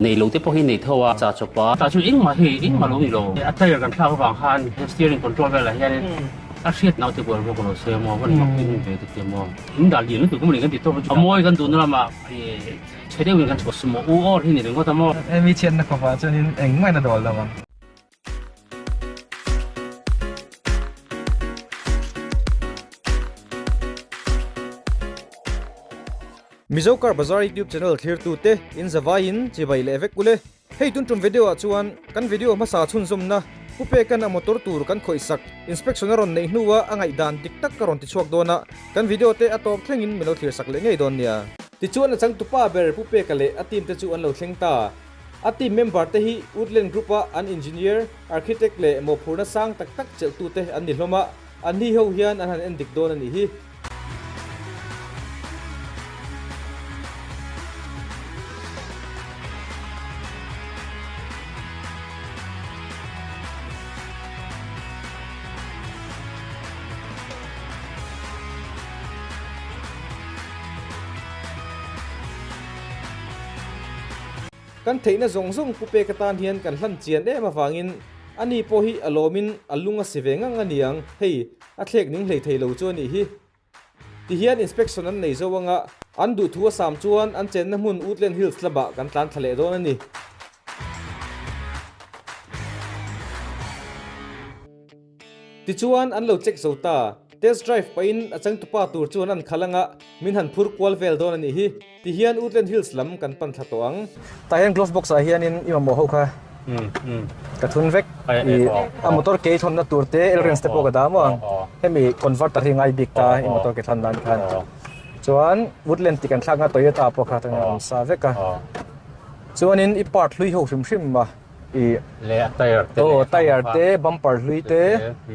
Nei lo te pawh hi nei tho a, cha chawp a. Tah chu engmah hi engmah lo ni lo. A tyre kan thlak avang khan steering control velah hianin a hriat naute bual bawk lo se maw, van mak in ve te maw. In dah lian lutuk emaw ni kan ti tawp a, a mawi kan duhna lamah chhe deuhin kan chhuah sumo u awr hi ni ringawt a maw. Hemi chhiatna khawpah chuanin engmah in a dawl lo ang. Mizo Car Bazaar YouTube channel thlirtute in zavaiin chibai leh vek ule. Hei tun tum video ah chuan kan video hmasa chhunzawmna Pu Pekan a motor tur kan khawih sak inspection a rawn neih hnua a ngaihdan dik tak ka rawn ti chhuak dawn a, kan video te a tawp thlengin min lo thlir sak leh ngei dawn nia. Tichuan a changtupa ber Pu Peka leh a team te chu an lo thleng ta. A team member te hi Woodland Group a an engineer, architect leh mawhphurhna sang tak tak chelhtute an ni hlawm a, an ni ho hian an han en dik dawn a nih hi. Kan theihna zawng zawng pu pek atan hian kan hlan chian em avangin ani pawh hi a lawmin a lung a si ve ngang a niang. Hei, a thlek ning hlei thei lo chu a nih hi. Tihian inspection an nei zo anga an duhthu a sam chuan an chenna hmun Woodland Hills lamah kan tlan thla leh dawn a ni. Tichuan an lo check zo ta. Test drive pahin a changtupa tur chuan an khalh anga min han phur kual vel dawn a nih hi. Tihian Woodland Hills lam kan pan thla tawh ang. Tah hian glove box ah hianin i mamawh ho kha ka thun vek. I a motor ke thawnna tur te elrens te pawh ka dah maw ang. Hemi converter hi ngai bik ta i motor ke thawn nan khan. Chuan Woodland tih kan thlak nga Toyota pawh kha tangin a awm sa vek a. Chuanin i part hlui ho hrim hrim a. I leh a tire te aw tire te bumper hlui te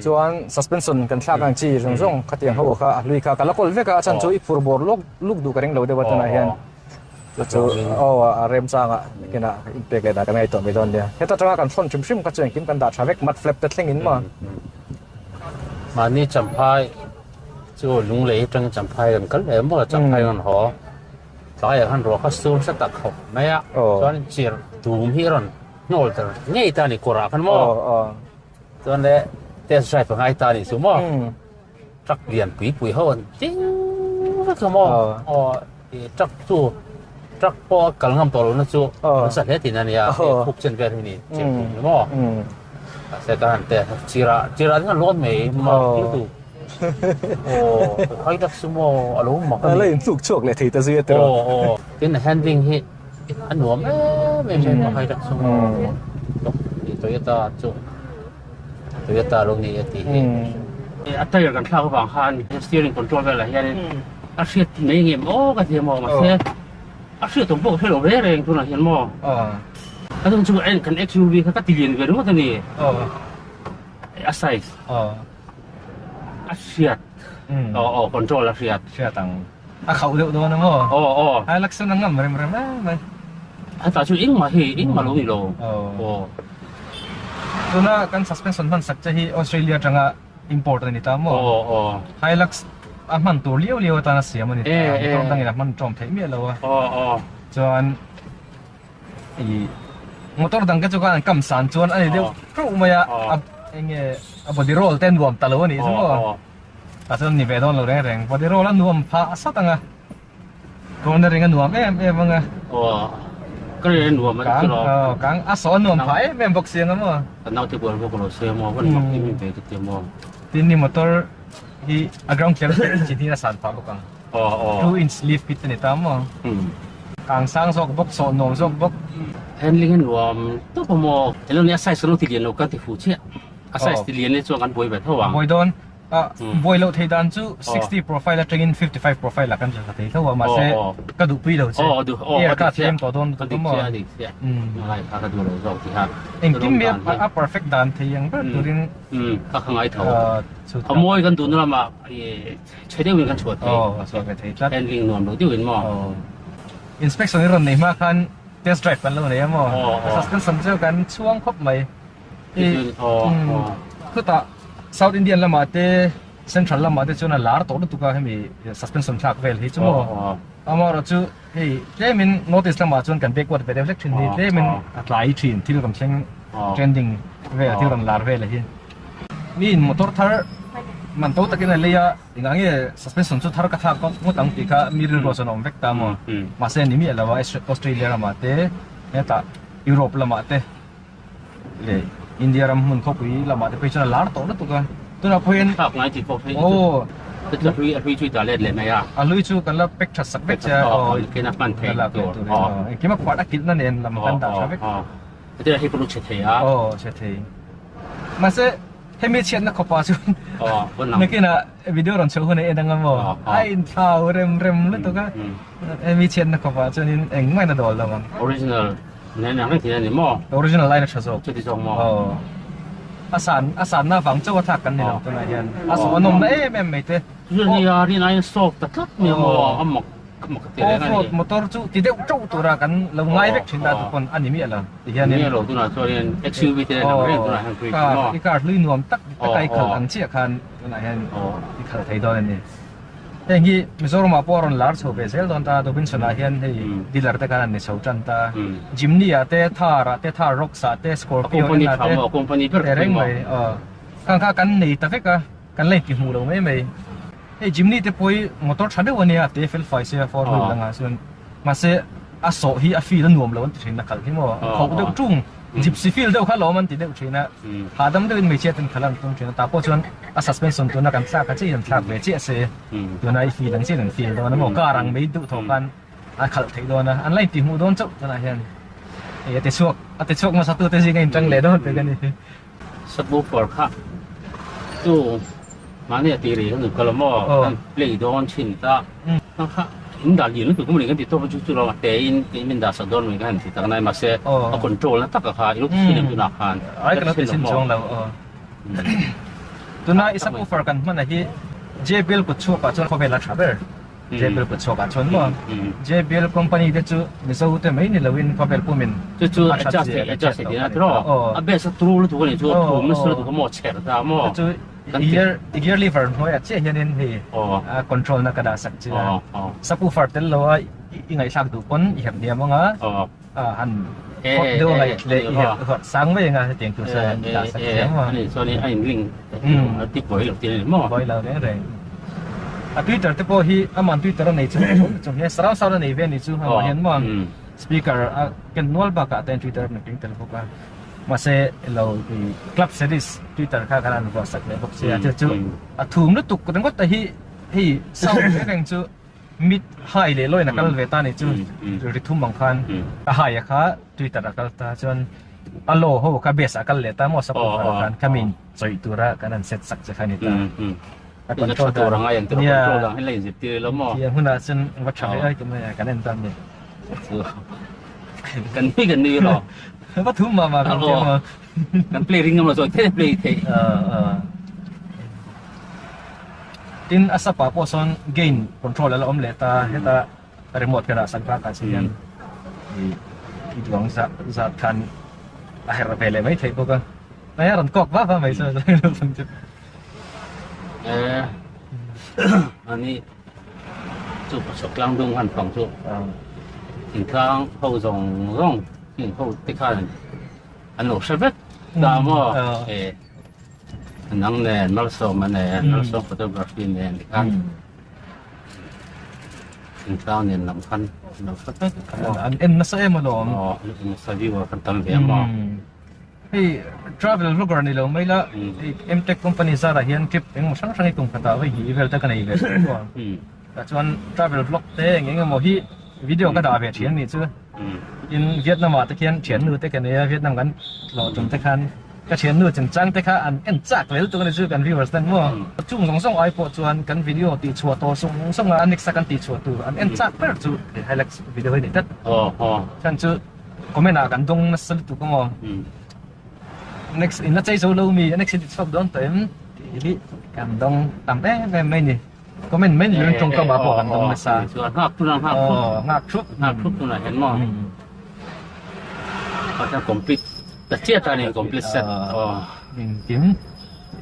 chuan suspension kan thlak ang chi zawng zawng khatiang ho kha a hlui kha ka la kawl vek a a chhan chu i phur bawr lawk luk duh ka ring lo deuh a tunah hian chu chu aw a remchanga kinah in pek leh dah kan ngaihtuah mai dawn nia heta tanga kan thawn hrim hrim kha chu engkim kan dah tha vek mud flap te thleng in maw Mahni champhai chu lunglei atang champhai kan kal leh maw champhai kan haw. Tlaiah khan ruah kha sur hre tak khawp mai a, chuan chirh dum hi a rawn hnawl tel ngei ta a ni kawrah khan maw? Chuan le test drive a ngai ta a nih chu maw? Truck lian pui pui ho an ding vek a maw? Aw ih truck chu truck pawh a kal ngam tawh lohna chu nasa hle tihna a nia, hei khup chen vel hi ni chirh dum ni maw? Mahse ka han test chirah chirah hian a lawn mai maw thil tu. Aw hai tak chu maw a lo mak a ni. A la intluk chhuak leh thei ta zui a tiraw. Aw aw tin handling hi a nuam em em mai maw hai tak chu maw Toyota chu Toyota lo ni a tih hi. A tyre kan thlak avang khan steering control velah hianin a hriat mai ngem aw ka ti a maw mahse a hriat awm pawh ka hre lo reng reng tunah hian maw. A chung chu kan XUV kha ka ti lian ve ringawt a ni. A size. A hriat. Aw aw control a hriat. Hriat ang. A khauh deuh dawn ang aw. Aw aw. Hilux chuan a ngam rem rem em mai. Hetah chu engmah hi engmah lo ni lo. Aw. Tuna kan suspension hman sak che hi Australia atanga import a ni ta maw? Aw aw. Hilux a hman tur liau liau atana siam a ni ta. Motor dangin a hman tawm theih miah lo a. Aw aw. Chuan I motor dang te chu khan an kam san chuan a ni deuh ṭeuh mai a, a eng nge a body roll te a nuam ta lo a nih chu maw? Tah chuan ni ve dawn lo reng reng, body roll a nuam phah sat ang a, cornering a nuam em em ang a. Aw, ka rin a nuam a ni chu aw, kang a saw a nuam phah em em bawk si ang a maw? Ka naute bual bawk lo se maw, van mak em em ve chu tia maw? Tin ni motor hi a ground clearance chin hi a san phah bawk ang. 2 inch lift kit a ni ta maw? Kang sang zawk bawk, sawh nuam zawk bawk. Handling a nuam tawp a maw? Elo nia size lo ti lian lo kan ti fu chiah. A size ti lian hi chuan kan buai ve tho ang. Buai dawn. Buai loh theih dan chu 60 profile atangin 55 profile ah kan hre thei tho a mahse ka duh pui lo che. Air ka tlem tawh dawn lutuk a maw? A dik chiah, a dik chiah. Ngai kha ka duh lo zawk ti kha. Engtin nge a perfect dan thei ang ber turin ka khangai tho. A mawi kan duhna lamah Chhe deuhin kan chhuah thei. Aw, a chhuah ve thei tlat. Handling nuam lo deuhin maw? Aw. Inspection i rawn nei hma khan test drive kan lo nei a maw? Aw, aw. Suspension chu kan chhuang khawp mai. Aw, aw. Chutah South Indian lamah te Central lamah te chuan a lar tawh lutuk a hemi suspension thlak vel hi chu maw? Aw, aw. Amaherawh chu hei tlemin North East lamah chuan kan backward ve deuh hlek thin hi tlemin a tlai thin thil rawn thleng trending vel thil rawn lar vel hi. Miin motor thar man to takin a lei a engah nge suspension chu thar ka thlak ngawt ang tih kha mi rilru chuan a awm vek ta maw. Mahse ni miah lo a Australia ramah te hetah Europe lamah te leh India ram hmun khawpui lamah te phei chuan a lar tawh lutuk a tunah pawh hian thlak ngai tih pawh phei chu a hlui a hlui chu i dah let leh mai a a hlui chu kan la pack that sak vek che a aw kena hman theih tur aw engkim a khuat a kilhna nen lam kan dah tha vek hetia hei pawh chhe thei a aw chhe thei mahse hemi chhiatna khawpa chuan nakinah video rawn chhoh hun a en anga maw a inthlau rem rem lutuk a hemi chhiatna khawpah chuanin engmah in a dawl lo ang original Nen ang reng thei a ni maw? Original line a tha zawk. Chuti zawk maw? Aw. A san a sanna vang chauh a thlak kan ni lo tunah hian. A sawh a nawmna em em mai te. Chu ni a rin aiin soft ta tlat mai maw? A mak a mak ti reng a ni. Off road motor chu ti deuh teuh tura kan lo ngai vek thin ta tu pawn a ni miah lo. Ti hianin. Ni lo tunah chuanin XUV te nen ang reng tunah hian pui thin maw? I car hlui nuam tak taka i khalh ang chiah khan tunah hian i khalh thei dawn a ni. Heng hi Mizoramah pawh a rawn lar chho ve zel dawn ta, Dobinson-ah hian hei dealer te khan an ni chho tan ta. Jimny-ah te, Thar-ah te, Thar Rocks-ah te, Scorpio en-ah te, te reng mai aw. Khang kha kan nei ta vek a, kan la inti hmuh lo mai mai. Hei Jimny te pawh hi motor tha deuh a nia, te fel fai sia four wheel angah chuan. Mahse a sawh hi a feel a nuam lo an ti thin a khalh hi maw, a khauh deuh tung. Gypsy feel deuh kha lawm an ti deuh thin a, hahdam deuhin hmeichhia ten khalh an tum thin a, tah pawh chuan a suspension tuna kan thlak a chiah in an thlak ve chiah se, tuna i feel ang chiah in an feel dawn a maw, car ang mai duh thaw khan a khalh theih dawn a, an la intih hmuh dawn chauh tunah hian hei a ti chhuak a ti chhuak hmasa tute zinga inṭang leh dawn pek a ni. Subwoofer kha chu mahni a tih rih kha kal maw kan play dawn thin ta kha in dah lian lutuk mai kan ti tawp a chu chu lo te in in min dah sak dawn mai khan ti tak nai mahse a control na tak kha i lo ti thin em tunah khan ai ka lo ti thin chuang lo aw tuna i subwoofer kan hman a hi JBL kut chhuak ah chuan khawvel a tha ber. JBL kut chhuak ah chuan maw JBL company te chu Mizo te mai ni loin khawvel pumin chu chu adjust thei adjust thei tihna tiraw a best a tru lutuk a nih chu a thum nasa lutuk a maw chher ta maw chu gear gear lever hnuai ah chiah hianin hei a control na ka dah sak che a subwoofer tel lo a i ngaihthlak duh pawn i herh diam anga a han hot deuh a leh i herh hot sang mai anga hetiang tur chuan i dah sak che maw ani chuan a in link a ti buai lo tih a ni maw buai lo reng reng a twitter te pawh hi aman twitter a nei chu chung hian surround sound a nei ve a ni chu amah hian maw speaker a ken nual bakah te twitter a keng tel bawk a mahse lo i club series twitter kha khan an vuah sak leh bawk sia chu chu a thum lutuk ringawt te hi hei sound reng reng chu Mit hai leh lawiin a kal ve ta ni chu ri thum ang khan a hai a kha twitter a kal ta chuan a law ho kha base a kal leh ta maw subwoofer ah khan khami in chawih tura kan han set sak che kha ni ta a control tur anga in control dang hi la in zirtir lo maw thiam hunah chuan va tha ve ai tum a kan en tan ni kan nui kan nui lo va thum mah mah kan tia maw kan play ring ngam lo chuan thei play thei Tin a sap ah pawh sawn gain control a la awm leh ta heta remote ka dah sak bak ah chuan ih i duang zah zat khan a herh ve leh mai theih bawk a hei a rawn kawk vak vak mai chuan Eh ani chu pasawk tlang dung han fang chu thingtlang ho zawng zawng heng ho te khan an lo hre vek ta maw eh Nang nen Malsawma nen Malsawm photography nen tikhan thingtlang nen lam khan an lo hre vek a maw. An en nasa em alawm. Aw an en nasa viewer kan tam ve a maw. Hei travel vlogger ni lo mai la hei Mtech company zarah hian trip engemaw hrang hrang hi kum khatah vawi hnih vel te ka nei ve tawh maw. Tah chuan travel vlog te eng eng emaw hi video ka dah ve thin anih chu. Tin Vietnam ah te khian thiannu te ka nei a Vietnam kan tlawh tum te khan ka thiannu chungchang te kha an en chak lel tuk a ni chu kan viewers ten maw. Chung zawng zawng ai pawh chuan kan video tih chhuah tawh sung sung a a next a kan tih chhuah tur an en chak ber chu he Hilux video hi a ni tlat. Chuan chu comment ah kan dawng nasa lutuk a maw. Next in la chei zo lo mi next in ti chhuak dawn tawh em tih hi kan dawng tam em em mai ni. Comment mai ni lo in tawngkam ah pawh kan dawng nasa. Chuan nghak tuna nghak thup. Aw nghak thup. Nghak thup tuna hian maw. A ta complete ta chiah ta ni complete set. Aw. Engkim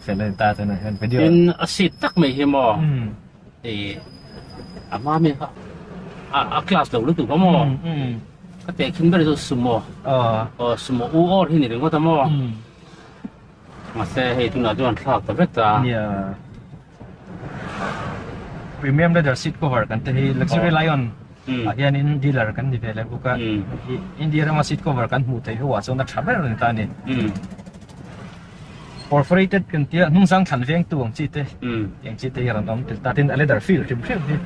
fel a ni ta tuna hian video. Tin a seat tak mai hi maw. Ei a hma mi kha. A class lo lutuk a maw? Ka tehkhin ber chu Sumo. Aw Sumo u awr hi ni ringawt a maw? Mahse hei tunah chuan thlak ta vek ta. Nia. Premium leather seat cover kan te hi Luxury Lion ah hianin dealer kan ni ve leh bawk a. India rama seat cover kan hmuh theih ho ah chuan a tha ber a ni ta a ni. Perforated kan tia hnungzang thlan vengtu ang chi te tiang chi te hi a rawn awm tel ta. Tin a leather feel hrim hrim hi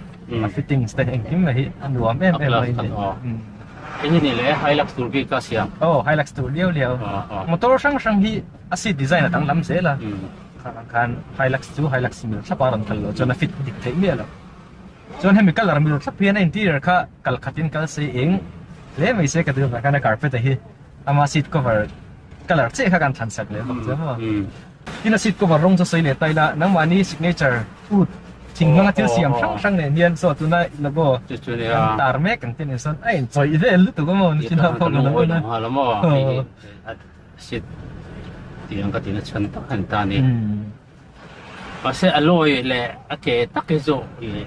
a fittings te engkim mai hi a nuam em em mai a ni. Hei hi ni le Hilux tur bik ka siam. Aw Hilux tur liau liau. Motor hrang hrang hi a seat design a danglam zel a. Khang khan Hilux chu Hilux mil thlap a rawn kal loh chuan a fit dik theih miah lo. Chuan hemi colour mil thlap hian a interior kha kal khatin kal se eng hle mai se ka duh avang khan a carpet a hi ama seat cover colour chiah kha kan thlan sak leh bawk che maw. Tin a seat cover rawng chu sawi leh ta ila nangmahni signature wood thing hmanga thil siam hrang hrang nen hian saw tuna logo kan tar mek ang te nen sawn a inchawih vel lutuk a maw nichin ah pawh ka lo en a. Seat tiang ka tina chhan tak a ni ta a ni. Mahse a lawi leh a ke tak hi chu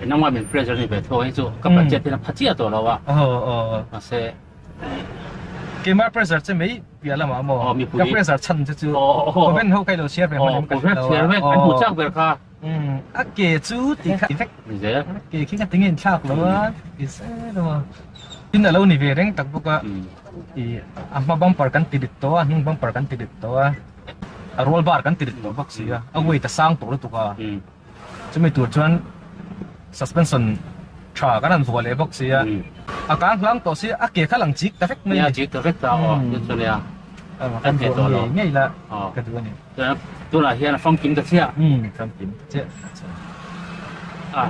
nangmah min pressure ni ve tho hi chu ka budget hian a pha chiah tawh lo a. Mahse Keimah pressure che mai piah lamah maw? Ka pressure chhan che chu comment ho ka ilo share ve hman em ka hre lo a. Kan hmuh chak ber kha. A ke chu ti kha vek. A ke khi ka ti nge inthlak lo a ti zel a. Tin a lo ni ve reng tak bawk a. A hma bumper kan ti rit tawh a, a hnung bumper kan ti rit tawh a. A roll bar kan ti rit tawh bawk si a, a weight a sang tawh lutuk a. Chumi tur chuan suspension tha kan han vuah leh bawk si a, a kang hlang tawh si a ke kha lang chik ta vek mai a ni. Nia chik ta vek ta aw chu chu nia. Kan vuah ngei ngei la ka duh a ni. Tunah hian a famkim ta chiah. Famkim ta chiah. A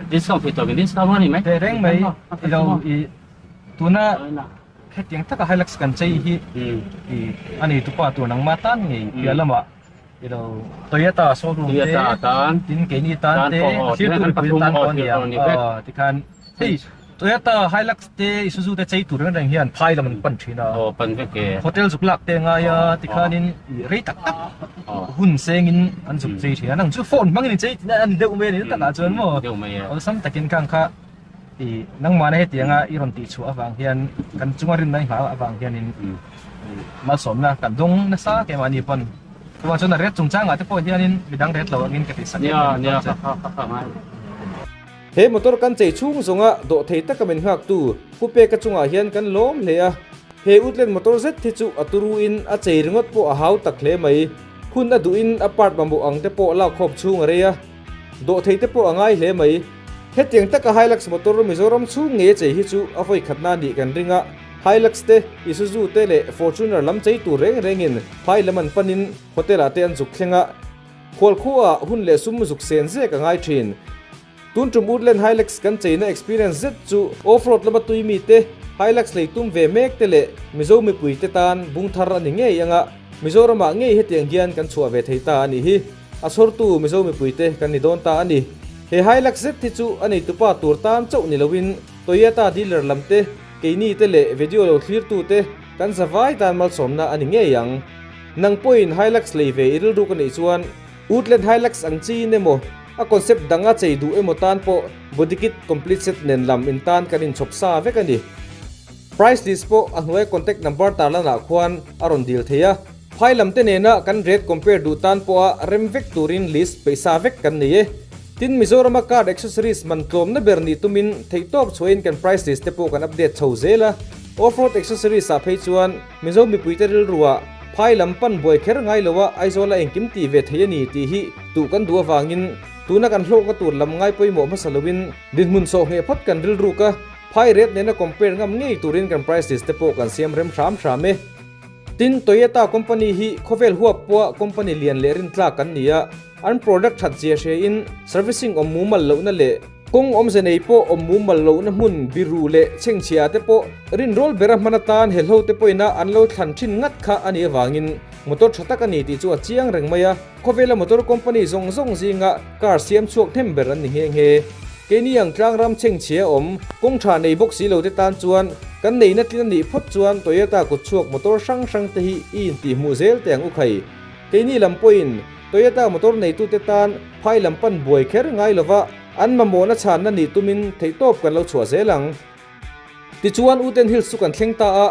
discount thei tawh in discount a ni mai. Teh reng mai i lo i tuna hetiang taka Hilux kan chei hi i a nei tupa tur nangmah tan ngei piah lamah I lo Toyota showroom te tin keini tan te a thirtu mipui tan pawh a ni ang aw tikhan hei Toyota Hilux te Isuzu te chei tur reng reng hian phai lam an pan thin a hotel zuk lak te a ngai a tikhanin rei tak tak hun sengin an zuk chei thin a nang chu phone hmangin i chei tih na a ni deuh mai a ni takah chuan maw awlsam takin khang kha I nangmahna hetianga i rawn tihchhuah avang hian kan chunga rinna i nghah avang hianin malsawmna kan dawng nasa keimahni pawn chuvang chuan a ret chungchangah te pawh hianin midang ret lo angin ka tihsak em em dawn che. He motor kan chei chhung zawnga dawh thei taka min nghaktu Pu Peka chungah hian kan lawm hle a, he Woodland motor zet hi chu a turuin a chei ringawt pawh a hau tak hle mai. Hun a duhin a part mamawh ang te pawh lak khawp chhung a rei a, dawh thei te pawh a ngai hle mai. Hetiang taka Hilux motor Mizoram chhung ngei a chei hi chu a vawi khatna nih kan ring a, Hilux te, Isuzu te leh Fortuner lam chei tur reng rengin phai lam an panin hotel ah te an zuk thleng a, khualkhuaah hun leh sum zuk sen zek a ngai thin. Tun tum Woodland Hilux kan cheina experience zet chu off-road lama tui mite, Hilux lei tum ve mek te leh Mizo mipui te tan bung thar a ni ngei anga Mizoramah ngei hetiang hian kan chhuah ve thei ta a nih hi. A chhawrtu Mizo mipuite kan ni dawn ta a ni. He Hilux zet hi chu a neitupa tur tan chauh ni loin Toyota dealer lam te, keini te leh video lo thlirtu te kan zavai tan malsawmna a ni ngei ang. Nang pawhin Hilux lei ve i rilru ka neih chuan Woodland Hilux ang chiin emaw, a concept dang a chei duh emaw tan pawh body kit complete set nen lam in tan kan inchhawp sa vek a ni. Price list pawh a hnuaia contact number tarlanah khuan a rawn dil thei a. Phai lam te nena kan rate compare duh tan pawha rem vek turin list peihsa vek kan nei e. Tin Mizorama car accessories man tlawmna ber nih tumin theihtawp chhuahin kan price list te pawh kan update chho zel a. Off-road accessories ah phei chuan Mizo mipuite rilruah phai lam pan buai kher ngai loa Aizawla engkim tih ve thei a ni tih hi tuh kan duh avangin tuna kan hlawkna tur lam ngai pawimawh hmasa loin dinhmun sawhngeh phawt kan rilruk a, phai rate nena compare ngam ngei turin kan price list te pawh kan siam rem hram hram e. Tin, Toyota company hi khawvel huap pawha company lian leh rintlak kan ni a, an product that zia hrein servicing awm mumal lohna leh kawng awmze nei pawh awm mumal lohna hmun biru leh chhengchhia te pawh rinrawl bera hman atan helho te pawhina an lo thlan thin ngat kha a nih avangin motor tha tak a ni tih chu a chiang reng mai a. Khawvela motor company zawng zawng zinga car siam chhuak hnem ber an ni nghe nghe. Keini ang tlangram chhengchhia awm, kawng tha nei bawk si lo te tan chuan kan neihna tlin a nih phawt chuan Toyota kutchhuak motor hrang hrang te hi i intihhmuh zel teh ang u khai. Keini lam pawhin Toyota motor neitute tan phai lam pan buai kher ngai lova An mamawhna chhanna nih tumin theihtawp kan lo chhuah zel ang. Tichuan Uten Hills chu kan thleng ta a.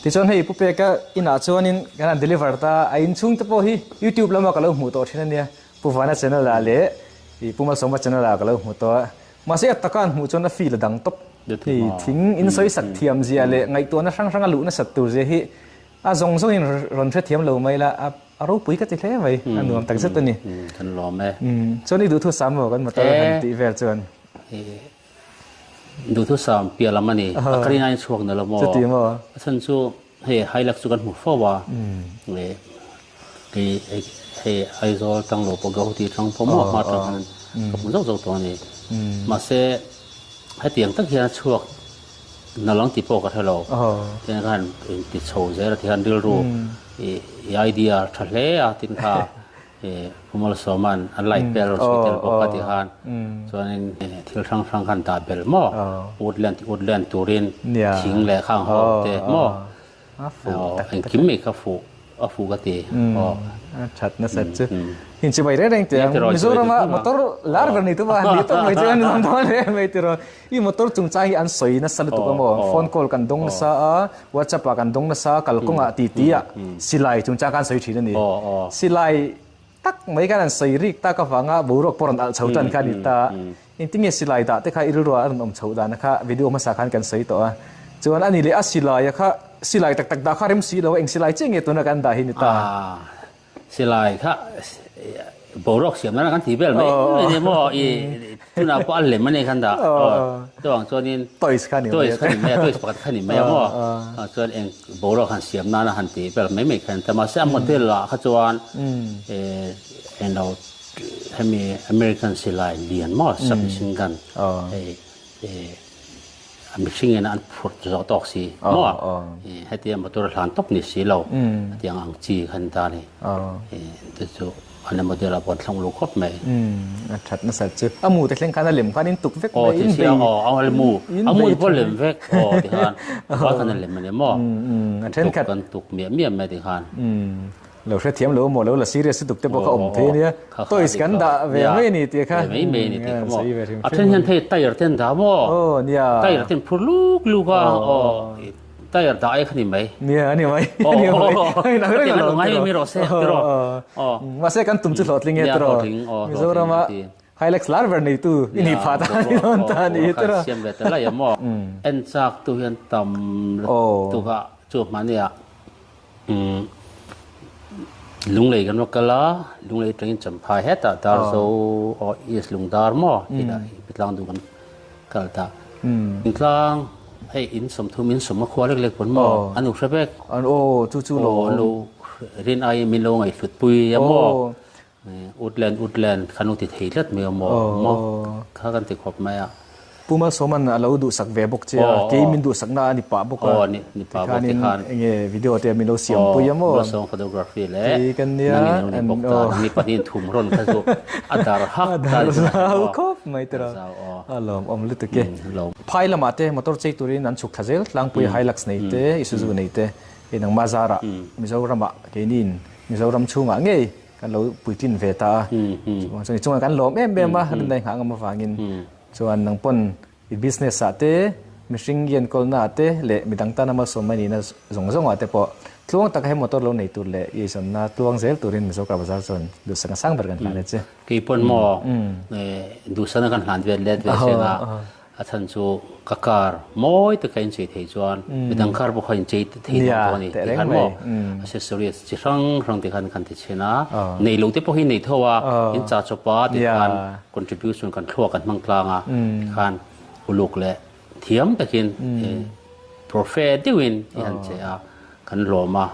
Tichuan hei Pu Peka inah chuanin kan han deliver ta a, inchhung te pawh hi YouTube lama ka lo hmuh tawh thin a nia, Pu Vana channel ah leh Pu Malsawma channel ah ka lo hmu tawh a. Mahse a taka an hmuh chuan a feel a dang tawp. Hei thing in sawisak thiam zia leh ngaihtuahna hrang hrang a luh nasat tur zia hi a zawng zawngin rawn hrethiam lo mai la, a ropui ka ti hle mai, a nuam takzet a ni. Kan lawm e. Chuan i duhthusam maw kan motor han tih vel chuan? Duhthusam piah lam a ni. A ka rin aiin chhuak na lo maw? Chuti maw? A chhan chu hei Hilux chu kan hmu fo a, kei hei Aizawl tang lo pawh Guwahati tang pawh maw hma tang khan ka hmu zauh zauh tawh a ni. Mahse hetiang tak hian a chhuak na lang tih pawh ka hre lo. Tiang khan inti chho zel a ti khan rilru i idea tha hle a tin kha Pu Malsawma'n a light bell rawn sawi tel bawk a ti khan chuanin thil hrang hrang khan dah bel maw woodland woodland turin thing leh khang ho te maw engkim mai kha fuh a fuh ka ti aw. A that nasat chu inchibai reng reng teh ang Mizorama motor lar ber ni tuma ni tawp mai chu an nuam dawn hle mai tiraw i motor chungchang hi an sawi nasa lutuk a maw phone call kan dawng nasa a WhatsApp ah kan dawng nasa a kalkawngah ti ti ah silai chungchang khan sawi thin a ni. Silai tak mai khan an sawi rik tak avanga boruak pawh rawn alh chho tan kha a ni ta. Engtinge silai dah te kha i rilruah a rawn awm chhoh dan kha video hmasa khan kan sawi tawh a. Chuan a ni leh a silai a kha silai tak tak dah kha rem si lo a eng silai chiah nge tuna kan dah hi ni ta. Silai kha boruak siam nana kan ti vel mai mai ni maw i tunah pawh a lem a ni khan dah chuvang chuanin toys kha ni toys kha ni mai a toys pakhat kha ni mai a maw chuan eng boruak han siam nana han ti vel mai mai khan ta mahse a model ah kha chuan englo hemi American silai lian maw submachine gun hei A mihring in an phurh zawh tawk si maw? Hetia motor hlan tawp ni si lo hetiang ang chi kha ni ta a ni. Chu chu an model a vawn thlawng lo khawp mai. A that nasat chu. A mu te thleng khan a lem khan in tuk vek mai in bei. Aw a mu a mu te pawh a lem vek aw ti khan vai khan a lem a ni maw? A thenkhat. Kan tuk miah miah mai ti khan. Lo hrethiam lo maw lo la serious lutuk te pawh kha awm thei ania toys kan dah ve mai ani tih kha ve mai mai ani tih kha maw a then hian hei tyre te an dah maw aw nia tyre te an phur luk luk a aw tyre dah ai kha ni mai nia ani mai ani mai nang reng alo ngai mi rawh se tiraw aw mahse kan tum chu hlawhtling e tiraw Mizoram a Hilux lar ber neitu i nih phah ta ni dawn ta ani tiraw siam ve ta lai a maw en chak tu hian tam lutuk a chu hmania Lunglei kan va kal a, Lunglei atangin Champhai hetah Darzo aw East Lungdar maw tih tlang duh kan kal ta. Tlang hei in 30 in 50 khua lek lek pawn maw an lo hre vek. An aw chu chu lo. An lo rin aiin min lo ngaihhlut pui a maw. Woodland Woodland khan lo ti thei tlat mai a maw maw kha kan ti khawp mai a. Pu Malsawman a lo duhsak ve bawk che a, kei min duhsakna a ni pah bawk a, tikhanin enge video te min lo siam pui a maw? Malsawm photography leh nangin alo ni bawk ta, nangni pahnihin thum rawn kha chu a dar hak ta ni chuan a zau khawp mai tira, a lawmawm lutuk e. Phai lamah te motor chei turin an chhuk thla zel tlangpui Hilux nei te, Isuzu nei te, hei nangmah zarah Mizoramah keiniin Mizoram chhungah ngei kan lo puitlin ve ta a, chuvang chuan i chungah kan lawm em em a, rinna i nghah ngam avangin chuan nang pawn i business ah te, mihring i enkawlna ah te leh midang tana malsawm mai nihna zawng zawng ah te pawh tluang taka he motor lo nei tur leh i eizawnna tluang zel turin Mizo Car Bazar chuan duhsakna sang ber kan hlan e che. Kei pawn maw duhsakna kan hlan vel let ve seng a, A chhan chu ka car mawi taka inchei thei chuan midang car pawh kha inchei thei dawn tawh a ni tih khan maw accessories chi hrang hrang te khan kan ti chhin a, nei lo te pawh hi nei tho a, in cha chawp a ti khan contribution kan thluak kan hmang tlang a ti khan uluk leh thiam takin profe deuhin i han che a. Kan lawm a,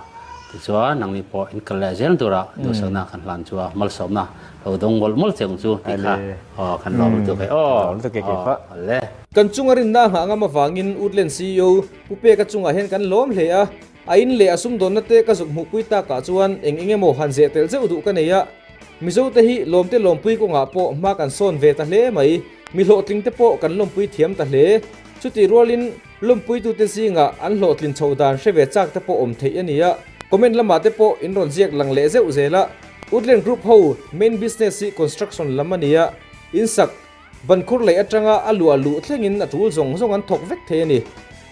tichuan nangni pawh in kal leh zel tura duhsakna kan hlan chu a malsawmna lo dawng mawlh mawlh che ang chu tih kha aw kan lawm lutuk e aw aw le. Kan chunga rinna nghah ngam avangin Woodland ceo Pu Peka chungah hian kan lawm hle a, a in leh a sumdawnna te ka zuk hmuhpui takah chuan eng eng emaw han zeh tel zeuh duh ka nei a, Mizo te hi lawmte lawmpui kawngah pawh hma kan sawn ve ta hle mai, mi hlawhtling te pawh kan lawmpui thiam ta hle. Chutih rualin Lawmpuitute zingah an hlawhtlin chhoh dan hre ve chak te pawh awm theih a ni a, comment lamah te pawh in rawn ziak lang leh zeuh zel a. Woodland Group ho main business hi construction lam a ni a, in sak, bankhur lei atanga a luah luh thlengin a tul zawng zawng an thawk vek thei a ni.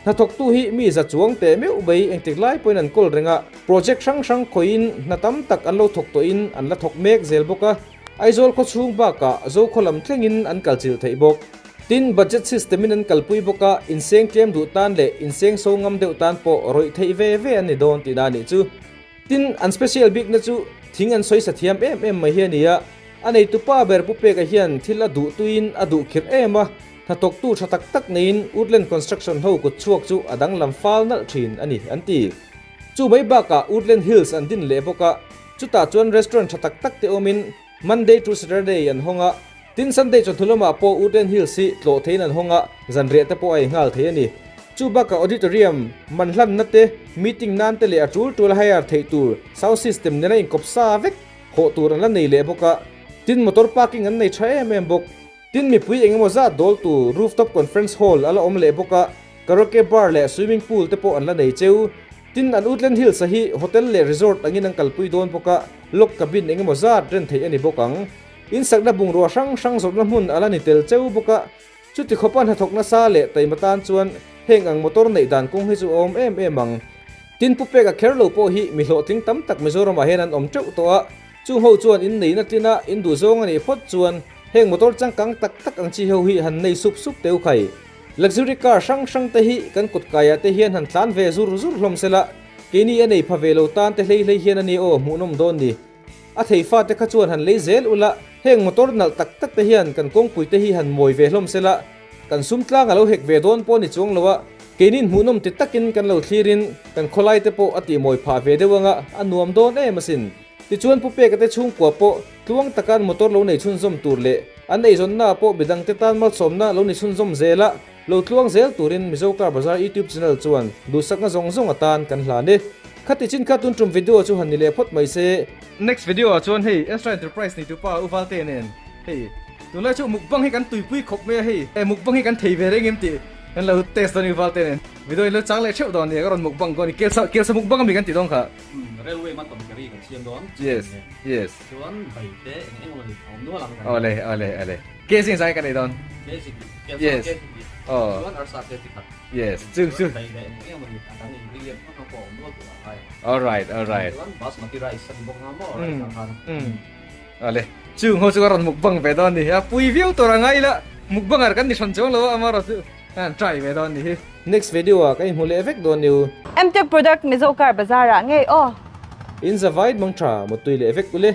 Hnathawktu hi mi za chuang teh meuh mai engtik lai pawhin an kawl reng a, project hrang hrang khawihin hna tam tak an lo thawk tawhin an la thawk mek zel bawk a. Aizawl khawchhung bakah Zokhaw lam thlengin an kalchilh theih bawk. Tin, budget system-in an kalpui bawk a, inseng tlem duh tan leh inseng so ngam deuh tan pawh rawih theih ve ve an ni dawn tihna a nih chu. Tin, an special bikna chu thing an sawi sa thiam em em mai hi a ni a, a neitu pa ber Pu Peka hian thil a duh tuiin a duh khirh em a, hnathawktu tha tak tak neiin Woodland Construction ho kut chhuak chu a danglam fal nalh thin a ni, an ti. Chu mai bakah Woodland Hills an din leh bawk a, chutah chuan restaurant tha tak tak te awmin Monday to Saturday an hawng a, tin Sunday chawhnu lamah pawh Woodland Hills hi tlawh theiin an hawng a, zanriah te pawh a ei nghal thei a ni. Chu bakah auditorium, man hlanna te, meeting nan te leh a tul tul a hire theih tur sound system nena inkawp sa vek hawh tur an la nei leh bawk a, tin motor parking an nei tha em em bawk. Tin mipui engemaw zat dawltu rooftop conference hall a la awm leh bawk a, karaoke bar leh swimming pool te pawh an la nei cheu. Tin an Woodland Hills a hi hotel leh resort angin an kalpui dawn bawk a, log cabin engemaw zat ren theih a ni bawk ang. In sakna bungrua hrang hrang zawrhna hmun a la ni tel cheu bawk a, chuti khawpa hnathawk nasa leh taima tan chuan heng ang motor neih dan kawng hi chu a awm em em ang. Tin Pu Peka kher lo pawh hi mi hlawhtling tam tak Mizoramah hian an awm teuh tawh a, Chung ho chuan in neihna tlina in duh zawng a nih phawt chuan heng motor changkang tak tak ang chi ho hi han nei sup sup teu khai. Luxury car hrang hrang te hi kan kut kaiah te hian han tlan ve zur zur hlawm sela, keini a nei pha ve lo tan te hlei hlei hian a ni aw hmuhnawm dawn ni. A thei fa te kha chuan han lei zel ula, heng motor nalh tak tak te hian kan kawngpui te hi han mawi ve hlawm sela, kan sum tlang a lo hek ve dawn pawh ni chuang lo a, keini'n hmuhnawm ti takin kan lo thlirin kan khawlai te pawh a tihmawi phah ve deuh anga a nuam dawn em asin. Tichuan Pu Peka te chhungkua pawh tluang taka an motor lo nei chhunzawm tur leh an eizawnna ah pawh midangte tan malsawmna lo ni chhunzawm zel a, lo tluang zel turin Mizo Car Bazar YouTube channel chuan duhsakna zawng zawng atan kan hlan e. Khati chin kha tun tum video chu han ni leh phawt mai se. Next video ah chuan hei Ezra Enterprise neitupa U Valte nen hei tunlai chu mukbang hi kan tuipui khawp mai a hei mukbang hi kan thei ve reng em tih kan lo test dawn U Valte nen video in lo chang leh theuh dawn nia ka rawn mukbang dawn a ni kelsa kelsa mukbang ami kan ti dawn kha. Railway ma tawm kari kan siam dawn. Yes, yes. Chuan bai te eng eng emaw ni a awm nual ang. Awle, awle, awle. Ke zing zai kan ei dawn. Ke zing, ke Yes. ke zing. Oh. Chuan arsa ke chi khat. Yes, chung chu. Bai leh eng eng emaw ni a dang ingredient hrang hrang pawh a awm nual tur a ngai. All right, all right. Chuan basmati rice a ni bawk nga maw rice ah khan. Awle, chung ho chu ka rawn mukbang ve dawn ni. A pui viau tur a ngai la. Mukbanger kan ni hran chuang lo a, amaherawhchu kan try ve dawn ni hi. Next video ah ka inhmu leh vek dawn niu. Mtech product Mizo car bazar ah ngei aw. In zavait mang tha mutui leh vek ule.